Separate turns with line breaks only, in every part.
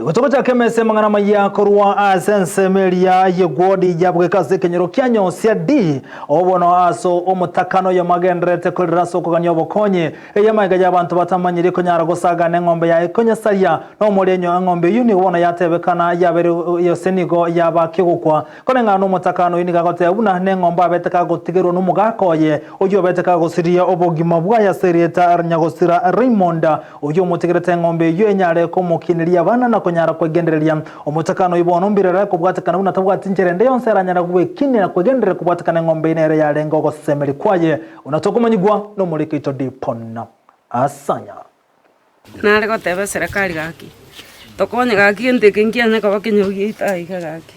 Igo togochaka emesa amang'ana amaya korwa ase ensemo eria y'egwodi ya bweka ase ekenyoro kia Nyosia D, obono ase omotakano oyomo agendererete korera ase okogania obokonyi, eye amaiga y'abanto batamanyiri konyara gosagana eng'ombe yaye konyesaria, na omorenyo eng'ombe eyio nigo bono yatebekana yabeire gose nigo yaba kegokwa. Koreng'ana nomotakano oyio nigo agoteba buna neng'ombe abete kagotigerwa nomogaka oye, oyio obete kagosiria obogima bwaye ase erieta Nyagosira Raymond, Oyio omotegerete eng'ombe eyio enyare komokineria abana na konyara kwegendereria. Omochakano oyio bono mbirere kobwatekana buna tabwati nchera ende yonsi aranyare gwekinia na kwegendereria kobwatekana eng'ombe eyio nere yarenge ogosemeria kwaye, buna tokomanyigwa nomoriki oito Dipon Asanya.
Nare goteba eserekari gaki, tokonye gaki gento eke nkianye koba kenyoro giaito aiga gaki.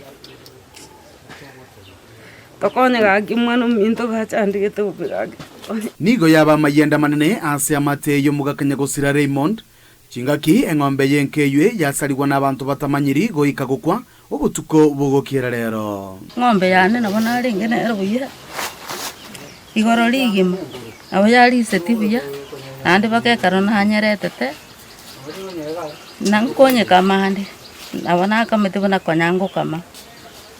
Tokonye gaki omwana ominto gachandegete bobe gaki tokonye.
Nigo yaba amayenda amanene ase amate y'omogaka nyagosira Raymond, chingaki eng'ombe y'enka eywe yasarigwa n'abanto batamanyiri goika gokwa obotuko bogokiera rero.
Ng'ombe yane nabo narenge nero buya, igoro rigima, nabo yariseti buya, naende mpaka ekero nanyeretete, na nkonyekama ande, nabo nakamete buna konya ngokama.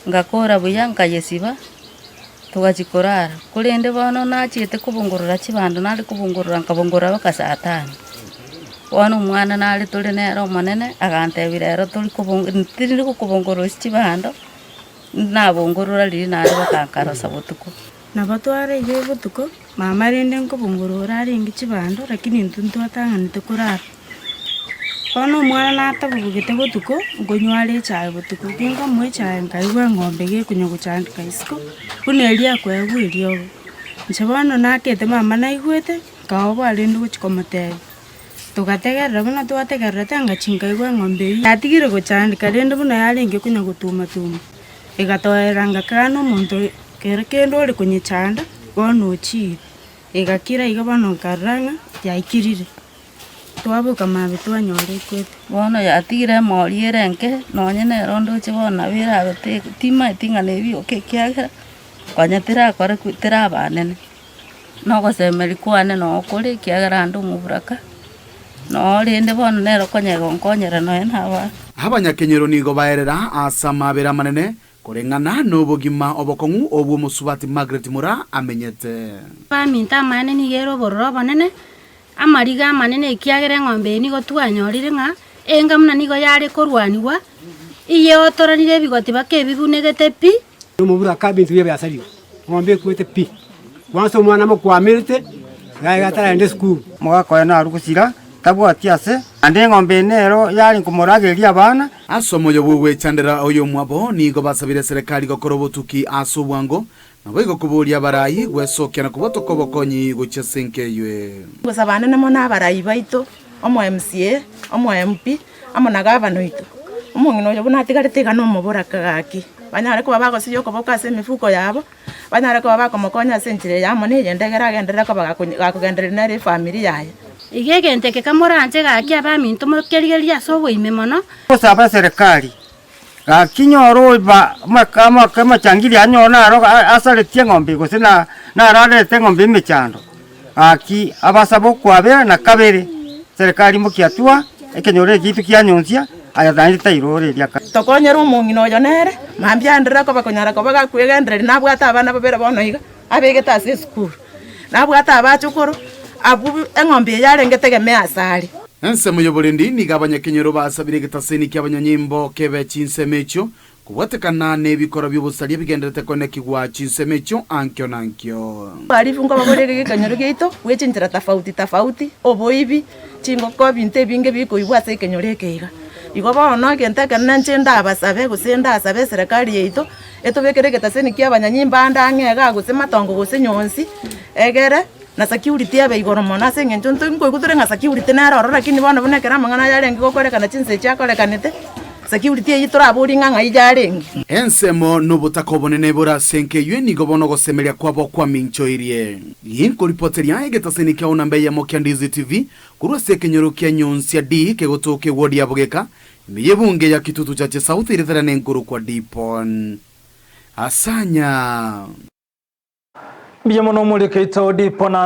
Ngakora buya, nkayesiba, togachia korara. Korende bono nachiete kobongorora chibando nare kobongorora nkabongorora mpaka saa tano. Bono omwana nare tore nere omonene, agantebia rero tori kobong tindi gokobongorora ase chibando, nabongorora riria naende bakankarosa botuko.
Nabo twareire botuko, mama rende nkobongorora arenge chibando lakini intwe ntwatang'anete korara. Bono omwana natabobogete botuko, nkonywa are echae botuko, ginkomoa echae nkaigwa eng'ombe gekonya gochandeka isiko, buna eria akoegwa eriogo. Inche bono nakete mama naigwete, nkaoboa rende gochia komotebia, togategerera buna twategererete ngachia nkaigwa eng'ombe eywo yatigire gochandeka rende buna yarenge konya gotuma tuma, egatoerera ngakana na omonto kero kende ore konyechanda, bono ochiire. Egakira iga bono nkarora ng'a yaikirire, twaboka mambia twanyora ekwete.
Bono yatigire emori ere enke, nonye nero ndoche bono nabo erabe te timaeti ng'a nebioka ekiagera, konya terakore ku teraba anene. Na ogosemeria kwane noo kore ekiagera ande omoburaka, noo rende bono nere okonyara gonkonyera nonya na abana.
Abanyakenyoro nigo baerera ase amaabera amanene Koreng'ana nobogima obokong'u obwo omosubati Margaret Moraa amenyete.
Abaminto amaene nigo ere obororo obonene, amariga amanene ekiagera eng'ombe eye nigo twanyorire ng'a enga buna nigo yare korwanigwa, iyeotoranire ebigoti baka ebibunegete pi.
Omoburaka ebinto biaye biasarigwe, eng'ombe ekwete pi, kwansa omwana amokwamete, iga ataragenda esukuru.
Omogaka oye narwe gosira, tabwati ase, naende eng'ombe eye nero yare komoragereria abana.
Ase omoyo bw'ogwechandera oyomwabo nigo basabire eserekari gokora obotuki ase obwango, naboigo koboria abarai gwesokia na kobwatoka obokonyi gochia ase enka eywe.
Gosaba anene mono abarai baito, omo MCA, omo MP, amo na gavana oito. Omong'ina oyo buna atigarete iga nomoboraka gaki, banyare koba bagosiria okoboko ase emifuko yabo, banyare koba bakomokonya ase enchera eye amo na eyende egere agenderere koba gakogendereria nere efamiri yaye.
Iga egento eke kamoranche gaki abaminto mokerigererie ase oboime mono.
Gosaba eserekari, gaki nyore oiba amachangiri anyore naro asaretie eng'ombe gose naro arete eng'ombe emechando, gaki abasabe okwabera na kabere, serikari imokia hatua, ekenyoro eke giaito kianyonsia, aya naende tairora eria kare.
Tokonyere omong'ina oyo nere, mambia aenderere koba konyara koba gakwegendereria nabwate abana babere bono iga, abegete ase esukuru, nabwate abachokoro, abwo eng'ombe eye yarenge tegemea asare.
Ensemo y'oborendi nigo abanyakenyoro basabire egetaseni ki'abanyanyimbo kebe chinsemo echio, kobwatekana nebikora bi'obosaria bigendererete koenekigwa chinsemo echio ankio na ankio.
Abahalifu nkobabore iga ekenyoro giaito bwe chinchera tofauti tofauti, oboibi, chingoko, ebinto ebinge bikoibwa ase ekenyoro eke iga. Igo bono egento ekenene inche ndabasabe gose ndasabe eserekari yaito, etobekere egetaseni kia abanyanyimba ande ang'e igaa gose matongo gose nyonsi, egere na security ebe igoro mono ase eng'encho intwe nkoigwa tore ng'a security nere ororo lakini bono buna ekero amang'ana aya arenge gokorekana chinsa echi akorekanete, security eyio toraborie ng'a ng'ai yarenge.
Ensemo nobotaka obonene bore ase enka eyio nigo bono ogosemeria kwabo kwaminchoirie. Ginkoripoteria egetaseni kiao namba eyemo kia Ndizi TV korwa ase ekenyoro kia Nyonsia D kegotoka ewodi ya Bogeka ime y'ebunge ya Kitutu Chache South eritera nenkorokwa Dipon Asanya.
Mbuya mono omorike oito Dipon.